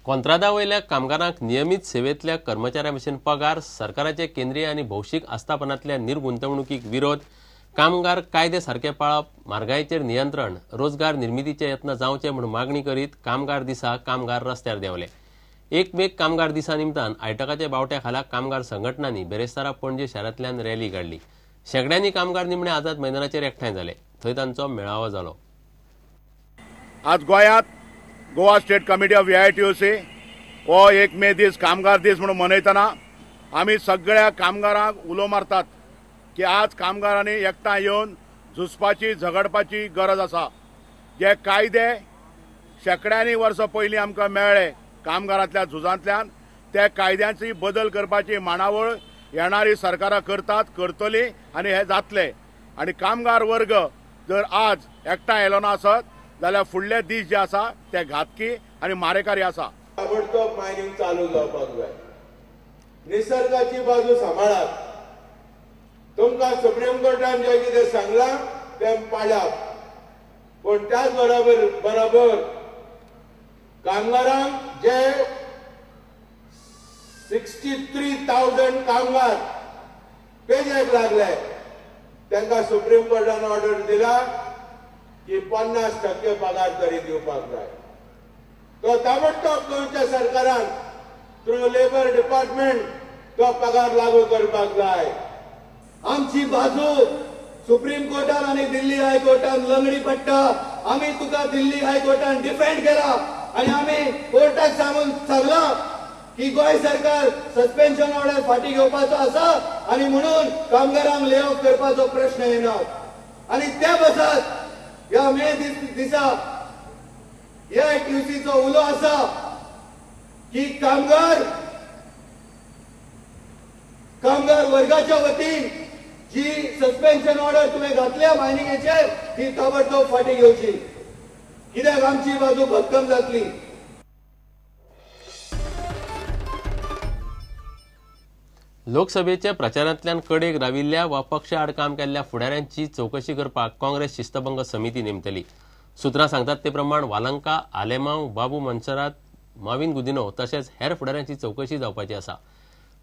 कोंत्रादा वयल्या कामगारांक नियमीत सेवेंतल्या कर्मचाऱ्यां भशेन पगार, सरकाराचे केंद्रीय आनी भौशीक आस्थापनांतल्या निर्गुंतवणुकीक विरोध, कामगार कायदे सारके पाळप, म्हारगायेचेर नियंत्रण, रोजगार निर्मितीचे यत्न जावचे म्हूण मागणी करीत कामगार दिसा कामगार रस्त्यार देंवले. 1 मेक कामगार दिसा निमतान आयटकाच्या बावट्या खाला कामगार संघटनांनी बेरेस्तारा पणजे शारांतल्यान रॅली काडली. शेंकड्यांनी कामगार निमणे आझाद मैदानाचेर एकठांय जाले. थंय तांचो मेळावो जालो. आज गोंयांत Goa state committee of AITUC हो 1 मे दीस कामगार दीस म्हणून मनयतना आमी सगळ्या कामगारांक उलो मारतात की आज कामगारांनी एकठांय येवन झुजपाची, झगडपाची गरज आसा. जे कायदे शेंकड्यांनी वर्सां पयलीं आमकां मेळ्ळे कामगारांतल्या झुजांतल्यान, त्या कायद्यांची बदल करपाची मांडावळ येणारी सरकारां करतात, करतली आनी हे जातले. आनी कामगार वर्ग जर आज एकठांय आयलो ना आसत जाल्यार फुडले दीस जे आसा ते घातकी आनी मारेकारी आसा. ताबडतोब मायनिंग चालू जावपाक जाय. निसर्गाची बाजू सांबाळात. तुमकां सुप्रीम कोर्टान जें कितें सांगलां तें पाळात, पूण त्याच बरोबर बरोबर कामगारांक जे 63,000 कामगार पेजेक लागले तांकां सुप्रीम कोर्टान ऑर्डर दिला की 50% पगार तरी दिवपाक जाय. तो ताबडतोब गोंयच्या सरकारान थ्रू लेबर डिपार्टमेंट तो पगार लागू करपाक जाय. आमची बाजू सुप्रीम कोर्टान आनी दिल्ली हायकोर्टान लंगडी पडटा. आमी तुका दिल्ली हायकोर्टान डिफेंड केला आनी आमी कोर्टाक सांगून सांगला की गोंय सरकार सस्पेन्शन ऑर्डर फाटी घेवपाचो आसा आनी म्हणून कामगारांक ले ऑफ करपाचो प्रश्न येना. आनी ते बसत ह्या मे दिसा AITUCचो उलो आसा की कामगार कामगार वर्गाच्या वतीन जी सस्पेन्शन ऑर्डर तुवें घातल्या मायनिंगेचेर ती ताबडतोब फाटी घेवची, कित्याक आमची बाजू भक्कम जातली. लोकसभेच्या प्रचारांतल्यान कडेक राविल्ल्या वा पक्ष आड काम केल्ल्या फुडाऱ्यांची चवकशी करपाक काँग्रेस शिस्तभंग समिती नेमतली. सुत्रां सांगतात ते प्रमाण वालंका, आलेमाव, बाबू मनसरात, माविन गुदिनो तशेंच हेर फुडाऱ्यांची चवकशी जावपाची आसा.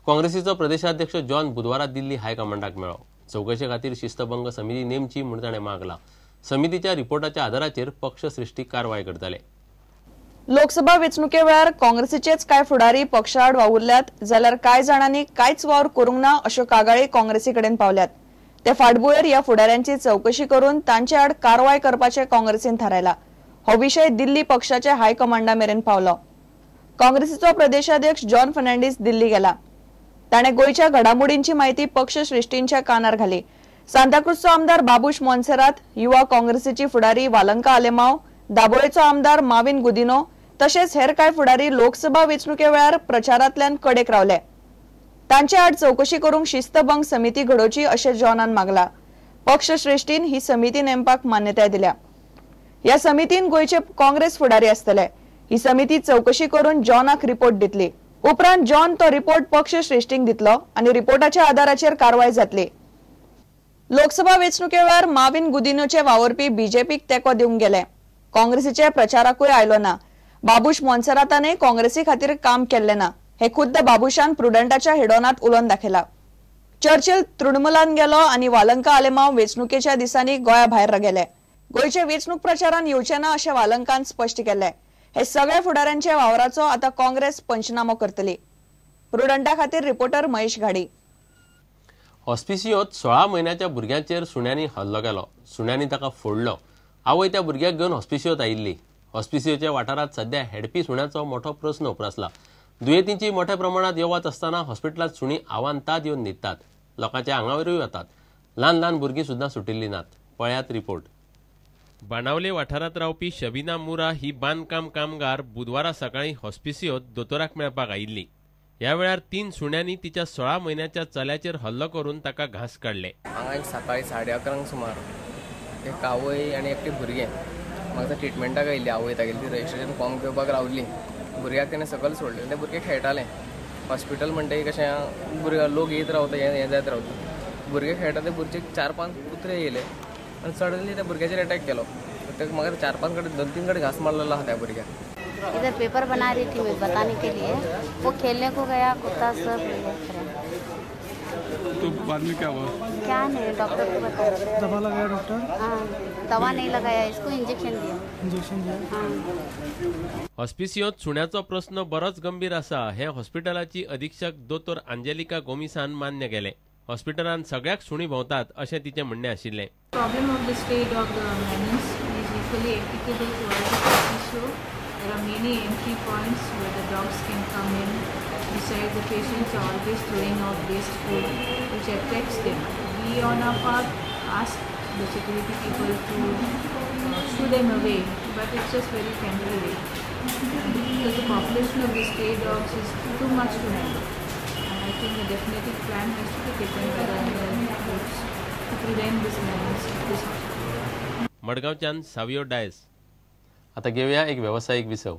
काँग्रेसीचो प्रदेशाध्यक्ष जॉन बुधवारा दिल्ली हायकमांडाक मेळ्ळो. चवकशे खातीर शिस्तभंग समिती नेमची म्हूण ताणें मागला. समितीच्या रिपोर्टाच्या आदाराचेर पक्ष सृश्टी कारवाय करतले. लोकसभा वेंचणुके वेळार काँग्रेसीचेच कांय फुडारी पक्षाआड वावुरल्यात जाल्यार कांय जाणांनी कांयच वावर करूंक ना अश्यो कागाळी काँग्रेसी कडेन पावल्यात. ते फाटभुंयेर ह्या फुडाऱ्यांची चवकशी करून तांचे आड कारवाय करपाचें काँग्रेसीन थारायला. हो विशय दिल्ली पक्षाच्या हायकमांडा मेरेन पावलो. काँग्रेसीचो प्रदेशाध्यक्ष जॉन फर्नांडीस दिल्ली गेला. ताणें गोंयच्या घडामोडींची म्हायती पक्ष श्रेष्ठींच्या कानार घाली. सांताक्रूजचो आमदार बाबूश मोन्सेरात, युवा काँग्रेसीची फुडारी वालंका आलेमाव, दाबोळेचो आमदार माविन गुदिनो तशेंच हेर कांय फुडारी लोकसभा वेंचणुके वेळार प्रचारांतल्यान कडेक रावले. तांचे आड चवकशी करूंक शिस्तभंग समिती घडोवची अशें जॉनान मागला. पक्ष श्रेष्ठीन ही समिती नेमपाक मान्यताय दिल्या. ह्या समितीन गोंयचे काँग्रेस फुडारी आसतले. ही समिती चवकशी करून जॉनाक रिपोर्ट दितली. उपरांत जॉन तो रिपोर्ट पक्ष श्रेष्ठींक दितलो आनी रिपोर्टाच्या आदाराचेर कारवाय जातली. लोकसभा वेंचणुके वेळार माविन गुदिनोचे वावुरपी बीजेपीक तेंको दिवंक गेले. काँग्रेसीच्या प्रचाराकूय आयलो ना. बाबूश मोन्सेरातानय काँग्रेसी खातीर काम केल्लें ना हे खुद्द बाबूशान प्रुडंटाच्या हेडोनात उलोवन दाखयला. चर्चिल तृणमूलान गेलो आनी वालंका आलेमाव वेंचणुकेच्या दिसांनी गोंया भायर गेले. गोंयच्या वेंचणूक प्रचारान येवचे ना अशें वालंकान स्पश्ट केलें. हे सगळ्या फुडाऱ्यांच्या वावराचो आतां काँग्रेस पंचनामो करतली. प्रुडंटा खातीर रिपोर्टर महेश घाडी. हॉस्पिसियोत 16 म्हयन्याच्या भुरग्यांचेर सुण्यांनी हल्लो केलो. सुण्यांनी ताका फोडलो. आवय त्या भुरग्याक घेवन हॉस्पिसियोत आयिल्ली. हॉस्पिसियोच्या वाठारांत सध्या हेडपी सुण्याचो मोठो प्रस्न उप्रासला. दुयेंतींची मोठ्या प्रमाणात येवत आसतना हॉस्पिटलांत सुणी आवांताद येवन न्हिदतात. लोकांच्या आंगावरूय वतात. ल्हान ल्हान भुरगीं सुद्दां सुटिल्लीं नात. पळयात रिपोर्ट. बाणावले वाठारांत रावपी शबिना मुरा ही बांदकाम कामगार बुधवारा सकाळीं हॉस्पिसियोत दोतोराक मेळपाक आयिल्ली. ह्या वेळार 3 सुण्यांनी तिच्या 16 म्हयन्याच्या चल्याचेर हल्लो करून ताका घांस काडले. हांगा एक सकाळी 11:30 सुमार एक आवय आनी एकटी भुरगें म्हाका ट्रिटमेंटाक आयिल्ली. आवय तागेली रजिस्ट्रेशन फॉर्म घेवपाक रावली. भुरग्याक तेणें सकयल सोडलें. तें भुरगें खेळटालें. हॉस्पिटल म्हणटकीर कशें भुरगे लोक येयत रावता, हें जायत रावता. भुरगे खेळटा ते भुरगे 4-5 कुत्रे येयले आनी सडनली त्या भुरग्याचेर एटॅक केलो. ते म्हाका 4-5 कडेन 2-3 कडेन घांस मारलेलो आहा त्या भुरग्याक. इधर पेपर बना रही थी मैं बताने के लिए, वो खेलने को गया कुत्ता सब। तो बाद में क्या हुआ? क्या नहीं, डॉक्टर को बताया। दवा लगाया डॉक्टर? हाँ, दवा नहीं लगाया, इसको इंजेक्शन दिया। इंजेक्शन दिया। हाँ। हॉस्पिसियोंत सुण्याचो प्रस्न बरोच गंभीर आसा हें हॉस्पिटलाची अधीक्षक दोतोर आंजेलिका गोमिसान मान्य केलें। हॉस्पिटलान सगळ्याक सुणी भोंवतात अशें तिचें म्हणणें आशिल्लें। Problem of the stray dog menace is equally applicable to us at. There are many entry points where the dogs can come in. Besides, the patients are always throwing out waste food, which attracts them. We on our part ask the security people to shoo them away, but it's just very temporary. Because the population of the stray dogs is too much to handle. And I think a definitive plan has to be taken by the groups to prevent this menace at this hospital. मडगांवच्यान Savio Dias. आता घेऊया एक व्यावसायिक विसव.